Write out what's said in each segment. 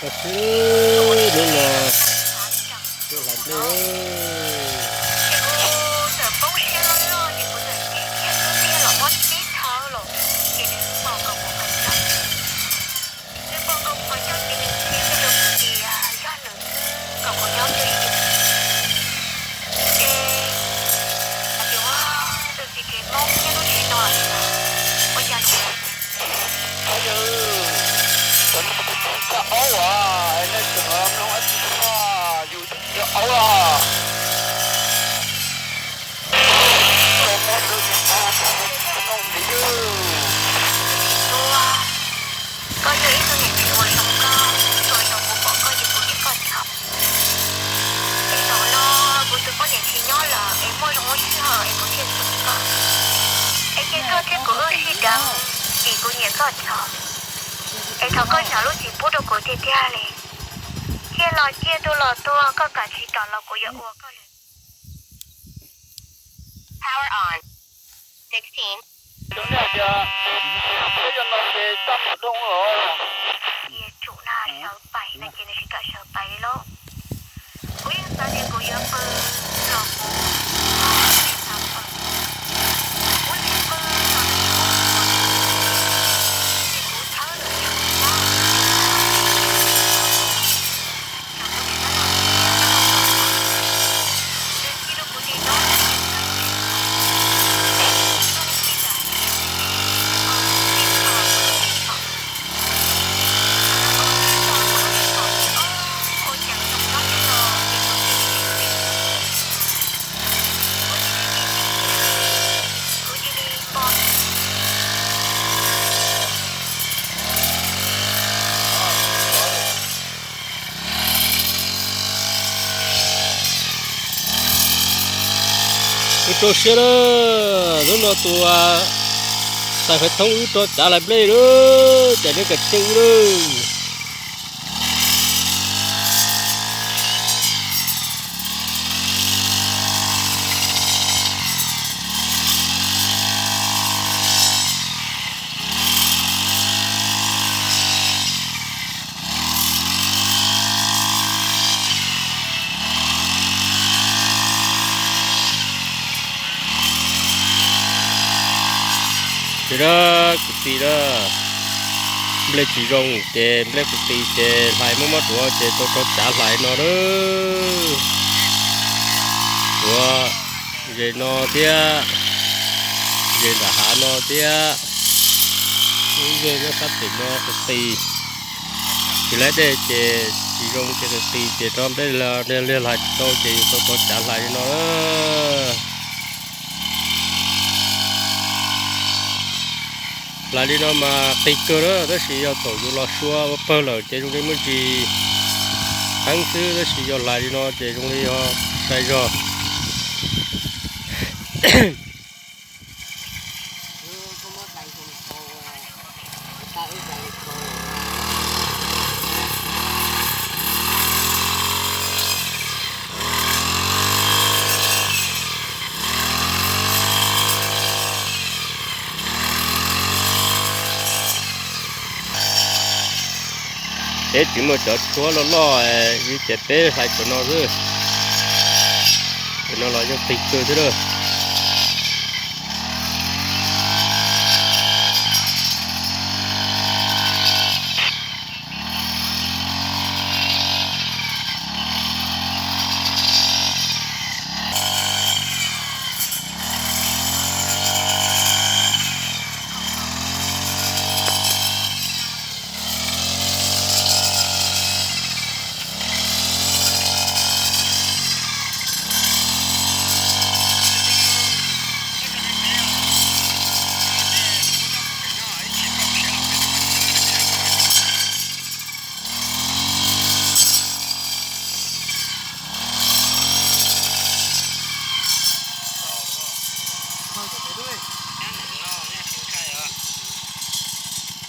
Koj sib hnub no tuaj hlais nplej. Yog, cov aub as, nej tseem mloog ib tug yus twb tsis yog aub as. Koj muab rau yus mloog, mloog ntxiv yus. Koj yog ib tug niam tsev uas zoo nkauj, txhua zaus kuv pom koj ces kuv niam koj txhaum. Es zaum no kuv tus poj niam tsis nyob lawm es muaj zoo lub sij hawm es kuv thiaj xwm koj. Es cia koj thiab kuv wb sib deev vim kuv niam koj txhaum. Es thov koj zam lub txim pub rau kuv tiag tiag li. Ciaj los ciaj, tuag los tuag, koj kam tsis kam los kuv yuav ua koj li. Power on. Sixteen. Tus nej tias, twb yog no ces txaj muag dhau os. Cia tsum na, sawv pais na ces nws tsis kam sawv pais li lauj. Kuv yeej xav tias kuv yuav pw los kuv tsis xav pw. Kuv tsis pw los nws tsis pub kuv pw. Ces kuv thawb lawm ces kuv tsis pub. Wb rau siab lawm, hnub no tus xais khawv thoob wb rov cav hlais nplej lawm, cas neb kam tseeb wb lawm. Ces da, kuv txiv da, nplej tsis zoo ces nplej kuv txiv ces hlais muaj mob duav ces tau rov cav hlais no lawm. Duav ze no thiab, ze nram hav no thiab, ib ze nyob sab pem no kuv txiv. Tsis laib dej ces tsis zoo ces kuv txiv ces rov nplej liag hlais tsis tau ces yus tau rov cav hlais li no. Hlais li no mas qis kawg na, tab sis yog thaum yus los sua ua pawg lawm ces zoo li muaj ntsis heev xwb, tab sis yog hlais li no ces zoo li yog sai zog. Peb tsis muaj cov tshuab loj loj, vim tias peb hlais cov no xwb. Cov no los yeej qis kawg thiab lawm.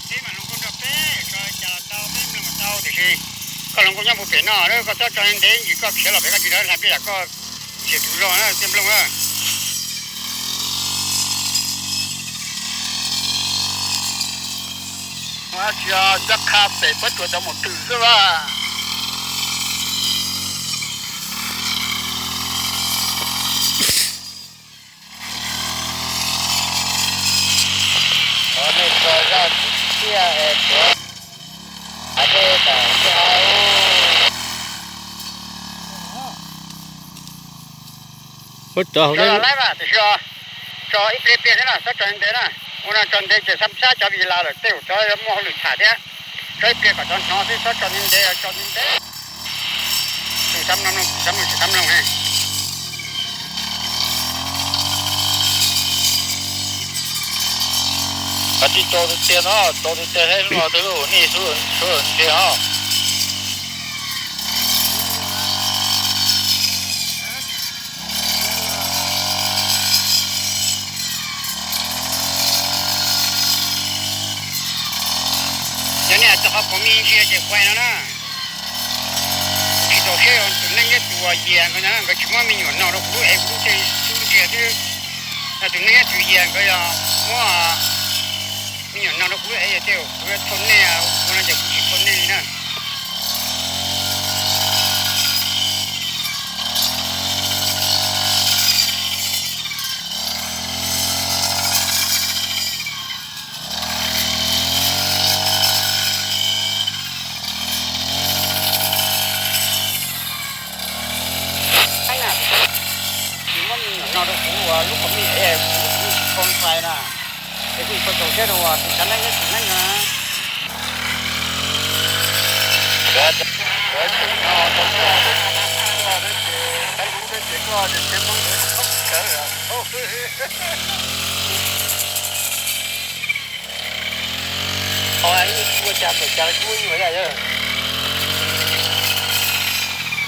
Peb mas hluas nkauj nrog peb, tso cas los tau, peb mloog mas tau, tiam sis koj hluas nkauj nyob puag pem no, koj txhob tso ntev ntsis, koj khiav los pem koj tsis hlais nplej yam koj, tsis tus zog na, txiaj nplooj na. Tsis yog coj qha pem puab tsuas cov mus twm xwb as. Nej tso zaj tsis txiaj es tuav, a, dej tam sis muab tso hauv, tso laib mas tiam sis tso ib pliag pliag thiab na, txhob tso ntev na. Ua no tso ntev ces xab xab cov Vim Las lawm, tej zaum cov muaj hauj lwm tham thiab. Tso ib pliag kom cov hnov xwb, txhob tso ntev ntev, tso ntev ntev. Tus xab mloog, tus xab mloog tsis xab mloog ne. Kav tsij tso tiag tiag no, tso tiag tiag thiab no twb nej sub sub ntiag os. Yog nej cov qhov pom me ntsia ces kuv no na. Tsis txaus siab, tus neej thiab tus yias nkawd, nkawd tsis muab me nyuam no rau kuv lub es, kuv lub txaj xub ntsia xwb. Yog tus neej thiab tus yias nkawd yog muab me nyuam no rau kuv lub es, tej zaum kuv yuav thauj nej, ua no ces kuv tsis thauj nej li na. Tsis muab me nyuam no rau kuv ua lub qhov me es, kuv lub qhov me tsis tshua fais na. Es kuv tsis txaus siab rau tus xav neej thiab tus neej no na.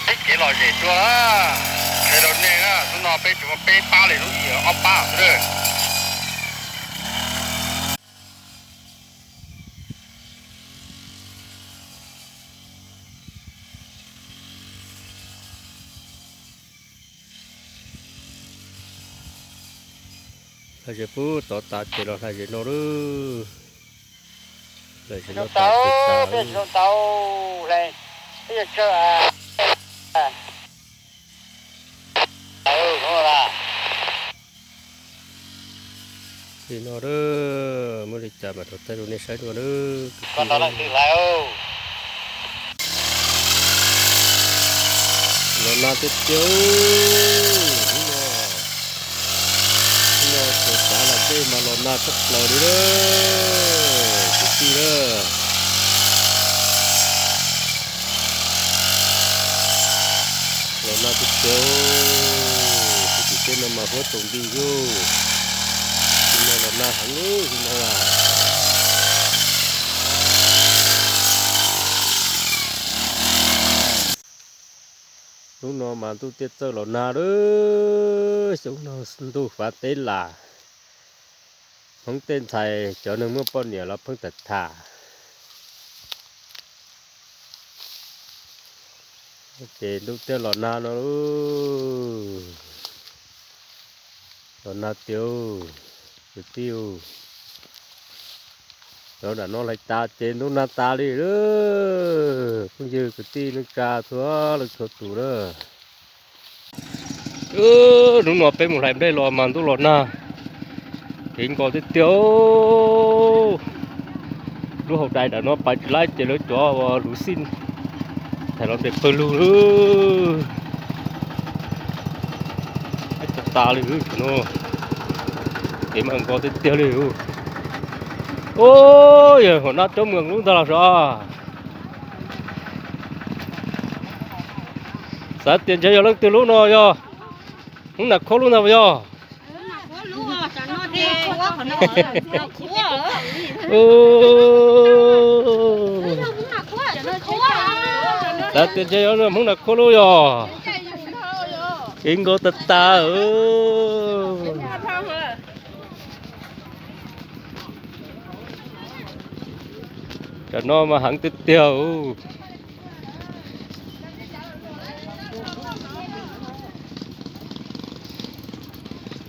Peb kev lom zem dua na, tsis rau nej na, hnub no peb tsuas muaj peb pab li, hnub ib ob pab xwb na. Hlais zem pub tov tas ces los hlais zem no lawm. Hlais zem no tas ces tas lawm. Li no lawm, muaj li cas mam rov thaij rau nej saib dua lawm. Los nag tiag tiag, hnub no, hnub no txog tav los tej mas los nag tshaj plaws li lawm kwv tij na. Los nag tiag tiag, hnub tim tej no mas huab tsaus nti xwb. Hnub no los nag heev li hnub no. Hnub no mas ntuj tiaj txawj los nag lawm, xyoo no ntuj fav teb las. Hmoob tej ntxhais cov neeg muaj poj niam los pheej tham tham. Ces ntuj tiaj los nag no, los nag tiag kwv tij. Cov nram no hlais tas ces ntuj nag tas li lawm, phooj ywg kwv tij neej tsa txhua leej txhua tus na. Hnub no peb mus hlais nplej los mas ntuj los nag, kev nkos tiag tiag. Lub hauv dais nram no pais tsis laib ces lawv cov luv xij thaiv los nres pawg lug lawm. Tas tas li no, kev mas nkos tiag tiag li. Ub, yog hom nab coob mus lub ntag los sav. Xav tias ntshe yog leej twg lub no yog Hmoob Nam Khuab lub ntag yog. Xav tias ntshe yog Hmoob Nam Khuab lub yog. Kev nkos tas tas. Tam no mas heev tiag tiag.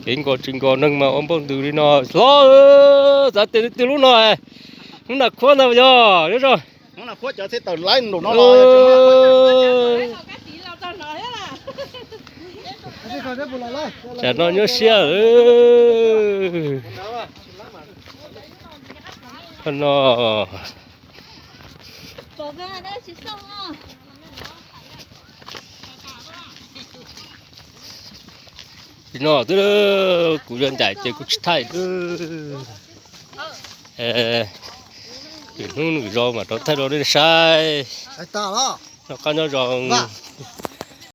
Kev nkos tsis nkos neeg mas ua npaum ntws li no hlob. Xav tias leej twg lub no. Hnub Nas Khuab ntag yog, nyob zoo. Tsam no nyuaj siab lawm. Qhov no, no twb kuv yuav ncaim ces kuv tsis thaij. Lwm hnub lwm zaus mam rov thaij rau nej saib. Noj qab nyob zoo.